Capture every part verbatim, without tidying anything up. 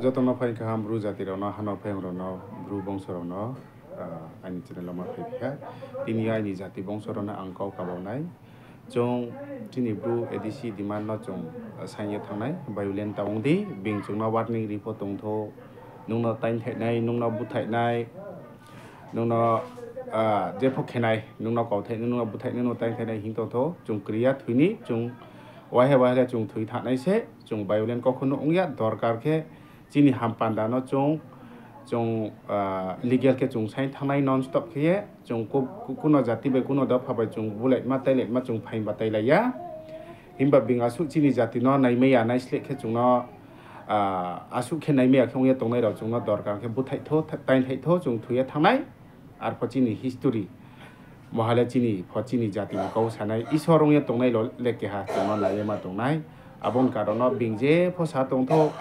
Joto no phaing kaham Bru jati rao no, hano phaiyong rao no, Bru bongso rao no, aini channel wo ma phai phi ha. Tini aini jati bongso rao no ang kau kabau nai. Chung chini Bru A D C demand no chung saing ye thanng nai, violent ta ong di, being chung no warning ri pho tongthou, nung no taingthaih nai, nung no búthaih nai, nung no jepho khe nai, nung no kauthai nai, nung no búthaih nai, nung no taingthaih nai hing tongthou, chung kri ya thoi ni, chung waiha waiha le chung thoi thanng nai se, chung violent kau kho no ong ya, dorkar khe chini ham panda no chung, chung legal khe chung saing thanng nai non stop khe ye, chung kuno jati bai kuno dopha bai chung búlaima tailaima chung phaing batailai ya. Himba being asuh chini jati no naimai ya, naisleh khe chung no, asuh khe naimai ya khe ong ye tongnai rao chung no dorkar khe búthaih thou, taingthaih thou, chung thoi ye thanng nai. Arpho chini history, moha le chini pho chini jati ni kau sanai, Isor ong ye tongnai rao le keha chung no nai ye ma tongnai. Abo ni karon no being jepho sa tongthou,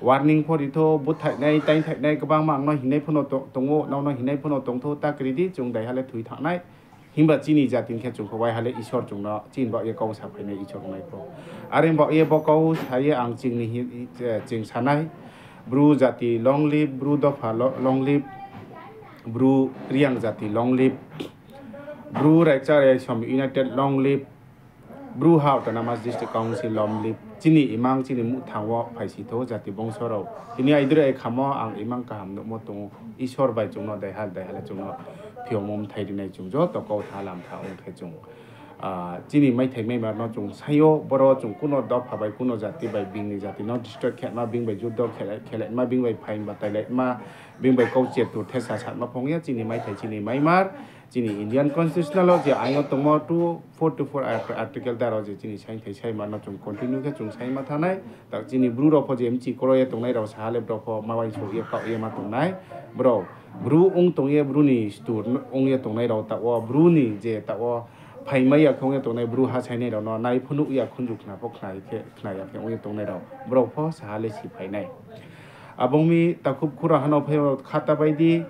warning pho ri thou, búthaih nai, taingthaih nai, kbangma ang no hingnai pho no tong ou, nrao no hingnai pho no tongthou, ta kri di, chung daiha le thoi thanng nai. Himba chini jati ni khe chung pho waiha le Isor chung no chini baoh ye kau saphai nai Isor ong nai pho. Are baoh ye bo kau sa ye ang ching ni hi-, ching sa nai, Bru jati long live, Bru dopha long live, Bru Reang jati long live, Bru Raikcha Raisom United long live, Bru ha Autonomous District Council long live. Chini imang chini muhthang wo phaisi thou jati bongso rao. Tini aidroih ai khamo ang imang kaham nuhmo tong ou. Isor bai chung no daiha daiha le chung no phioumo bthai rinai chung joto kau tha lam tha ong khe chung chini maithai maimar no chung saing ou, boro chung kuno dopha bai kuno jati bai being ni jati no destroy khe ma, being bai juddo khe-, khelai ma, being bai phaing batai lai ma, being bai kau chetur thesa satma phung ya chini maithai chini maimar, chini Indian Constitutional wo je ain wo tongmo two four two four article daro je chini saingthai saima no chung continue khe chung saima thanng nai. Ta chini Bru rao pho je mchi kro ye tongnai rao saha le brao pho ma uaingsouh ye kaoh ye ma tong nai. Brao Bru ong tong ye Bru ni stur ong ye tongnai rao taoh wo Bru ni je taoh wo phaingmai ya khe ong ye tongnai Bru ha sainai rao no nai pho nuh ya, khunju khna pho khna ya khe ong ye tongnai rao brao pho saha le siphai nai. Abo ong mi takhu bkhu rao hano phai rao khata bai di,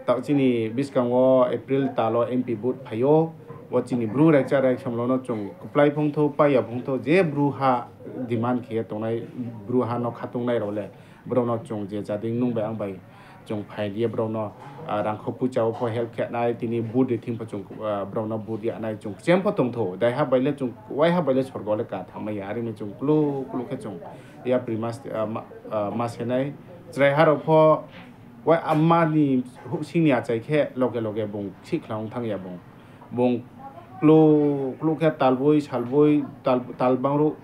taoh chini buskang wo April tal wo M P vote phai ou, bo chini Bru Raikcha Raisom rao no chung kplái phung thou, pai ya phung thou, je Bru ha demand khe ye tongnai, Bru ha no khatungnai rao le, brao no chung je jading nung bai ang bai chung phai ye brao no rangkho puicha wo pho help khe nai, tini vote ri thing pho chung brao no vote ya nai, chung kchem pho tong thou, daiha bai le chung waiha bai le sorgo le ka thanngmai ya, are mi chung klu klu khe chung yapri ma se nai, chraiha rao pho wai ama ni houhsing ni achai khe loge loge bung sihkhla ong thanng ya bung. Bung klu klu khe talboi salboi, tal bangruh,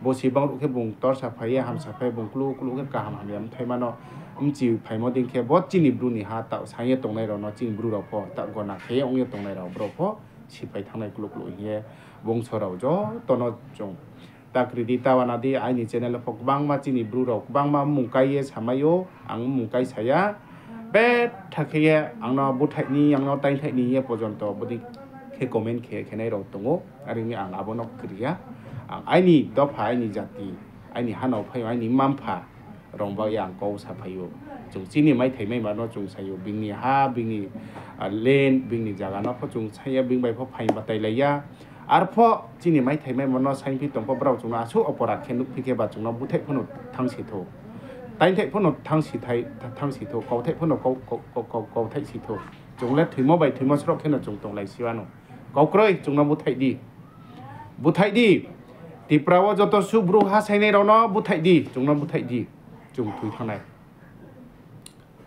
bosi bangruh khe bung torsa phai ye hamsa phai ye bung klu klu khe kaham hamya mthaima no mchi phaimo dei khe bo chini Bru ni ha taoh saing ye tongnai rao no chini Bru rao pho taoh gona khe ye ong ye tongnai rao brao pho siphai thanngnai klu klu hing ye bongso rao joto no chung ta kri di, ta wana di, aini channel wo pho gbangma chini Bru rao gbangma mmung kai ye samai ou, ang mmung kai sa ya. Betha khe ye ang no búthaih ni, ang no taingthaih ni ye porjonto bodei khe comment khe khenai rao tong ou, are mi ang abo no kri ya. Ang aini dopha, aini jati, aini ha no phai ou, aini mma-mpha rao baoh ye ang kau saphai ou. Chung chini maithai maimar no chung sai ou, being ni ha, being ni land, being ni zaga no pho chung sai ya, being bai pho phaing batailai ya. Arpho chini maithai maimar no saingphi tong pho brao chung no asuh oporadh khe nuhphi khe ba chung no búthaih pho no thanngsi thou, taingthaih pho no thanngsi thou, kauthai pho no kau-, kau-, kau-, kauthai si thou. Chung le thoimo bai thoimo sroh khe no chung tonglai si wano. Kaukroi chung no búthaih di. Búthaih di. Tipra wo joto suh Bru ha sainai rao no búthaih di, chung no búthaih di. Chung thoi thanng nai.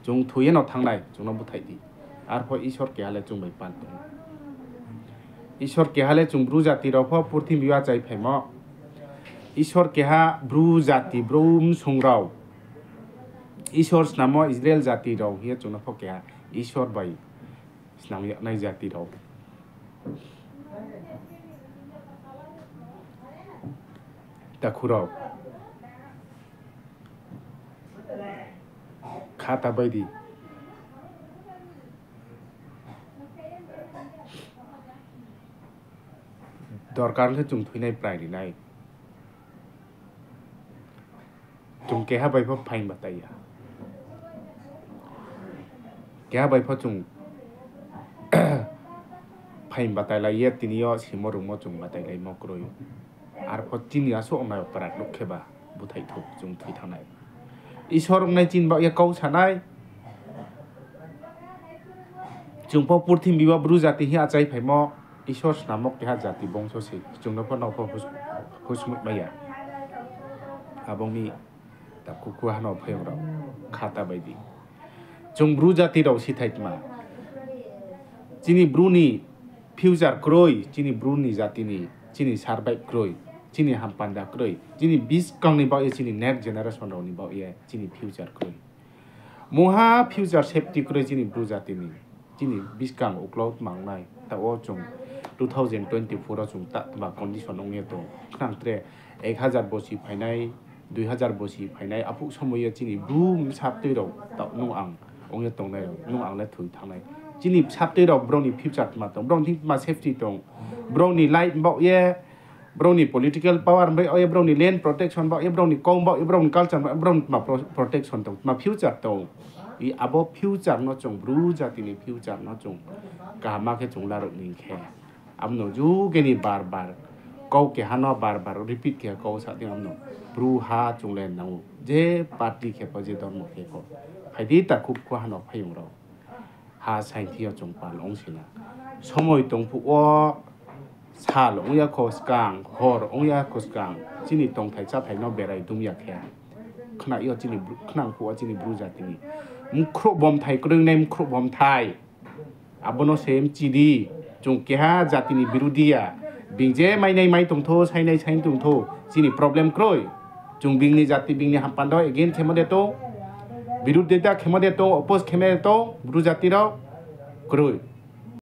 Chung thoi ye no thanng nai, chung no búthaih di. Arpho Isor keha le chung bai pal tong ou. Isor keha le chung Bru jati rao pho purthimbi yo achai phaimo. Isor keha Bru jati, Bru bsung rao. Isor snammo Israel jati rao hing ye chung no pho keha Isor bai snam yagnai jati rao. Takhu rao, khata bai di. Dorkar khe chung thoinai prai ri nai. Chung keha bai pho phaing batai ya. Keha bai pho chung phaing batailai ye tini yo simo rungmo chung batailaimo kroi. Arpho chini asuh ongmai opara nuh khe ba búthaih thou chung thoi thanng nai. Isor ongnai chini baoh ye kau sanai. Chung pho purthimbi wo Bru jati hing ye achai phaimo, Isor snamo keha jati bongso se, chung no pho no pho hus-, husmui mai ya. Abo ong mi takhu khuha no phaiyong rao, khata bai di. Chung Bru jati rao sithai tma. Chini Bru ni future kroi, chini Bru ni jati ni, chini survive kroi, chini hampanda kroi, chini buskang ni baoh ye, chini next generation rao ni baoh ye, chini future kroi. Mungha future safety kroi chini Bru jati ni, chini buskang uklau tma ong nai. Taoh wo chung two thousand twenty-four wo chung ta tma condition ong ye tong. Khnang tre ek hazar bosi phainai, dui hazar bosi phainai, aphuh somoi yo chini Bru bsaptui rao, taoh nung ang ong ye tongnai rao, nung ang le thoi thanng nai. Chini bsaptui rao brao ni future tma tong, brao ni thing tma safety tong, brao ni life baoh ye, brao ni political power baoh ye, brao ni land protection baoh ye, brao ni kau baoh ye, brao ni culture baoh ye, brao ni tma pro-, protection tong, tma future tong. I abo future no chung, Bru jati ni future no chung kaham khe chung laruh ni khe, abo no juge ni bar bar, kau keha no bar bar repeat khe kau sa di, abo no Bru ha chung le nang ou. Je party khe pho, je dormo khe pho. Phai di takhu khuha no phaiyong rao. Ha sainthi yo chung pal ong si na. Somoi tong phuh wo sal ong ya kho skang, hor ong ya kho skang, chini tongthai cháthai no berai dum ya khe. Khna yo chini Bru-, khnang phuh wo chini Bru jati ni mkhrouh bomthai, kroi nai mkhrouh bomthai. Abo no se mchi di, chung keha jati ni birudi ya. Being je mainai mai tong thou, sainai saing tong thou, chini problem kroi. Chung being ni jati, being ni hampanda against khemo de tong, birudita khemo de tong, oppose khemo de tong, Bru jati rao kroi.